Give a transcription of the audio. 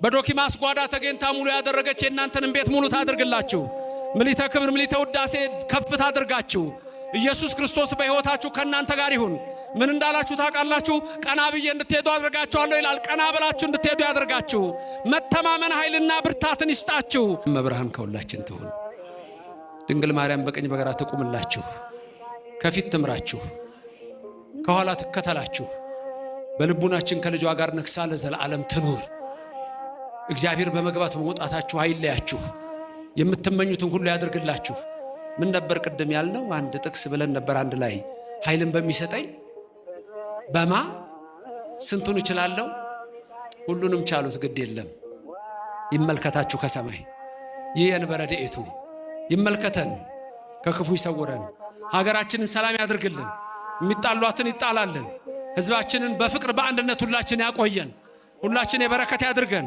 በዶኪማስ ጓዳ ተገኝታ ሙሉ ያደረገች የእናንተንም ቤት ሙሉ ታድርግላችሁ። ምሊተ ክብር ምሊተ ውዳሴ ከፍ ታድርጋችሁ። ኢየሱስ ክርስቶስ በሕይወታችሁ ከእናንተ ጋር ይሁን። ምን እንዳላችሁ ታውቃላችሁ? ቀና ብዬ እንድትሄዱ አድርጋችኋለሁ ይላል። ቀና ብላችሁ እንድትሄዱ ያደርጋችሁ። መተማመን ኃይልና ብርታትን ይስጣችሁ። እመብርሃን ከሁላችን ትሁን። ድንግል ማርያም በቀኝ በግራ ትቁምላችሁ፣ ከፊት ትምራችሁ፣ ከኋላ ትከተላችሁ። በልቡናችን ከልጇ ጋር ነግሳ ለዘላለም ትኑር። እግዚአብሔር በመግባት በመውጣታችሁ አይለያችሁ። የምትመኙትን ሁሉ ያድርግላችሁ። ምን ነበር ቅድም ያልነው? አንድ ጥቅስ ብለን ነበር አንድ ላይ፣ ኃይልን በሚሰጠኝ በማ ስንቱን እችላለሁ? ሁሉንም ቻሉት፣ ግድ የለም። ይመልከታችሁ ከሰማይ ይህ የንበረድኤቱ ይመልከተን፣ ከክፉ ይሰውረን፣ ሀገራችንን ሰላም ያድርግልን፣ የሚጣሏትን ይጣላልን፣ ህዝባችንን በፍቅር በአንድነት ሁላችን ያቆየን፣ ሁላችን የበረከት ያድርገን።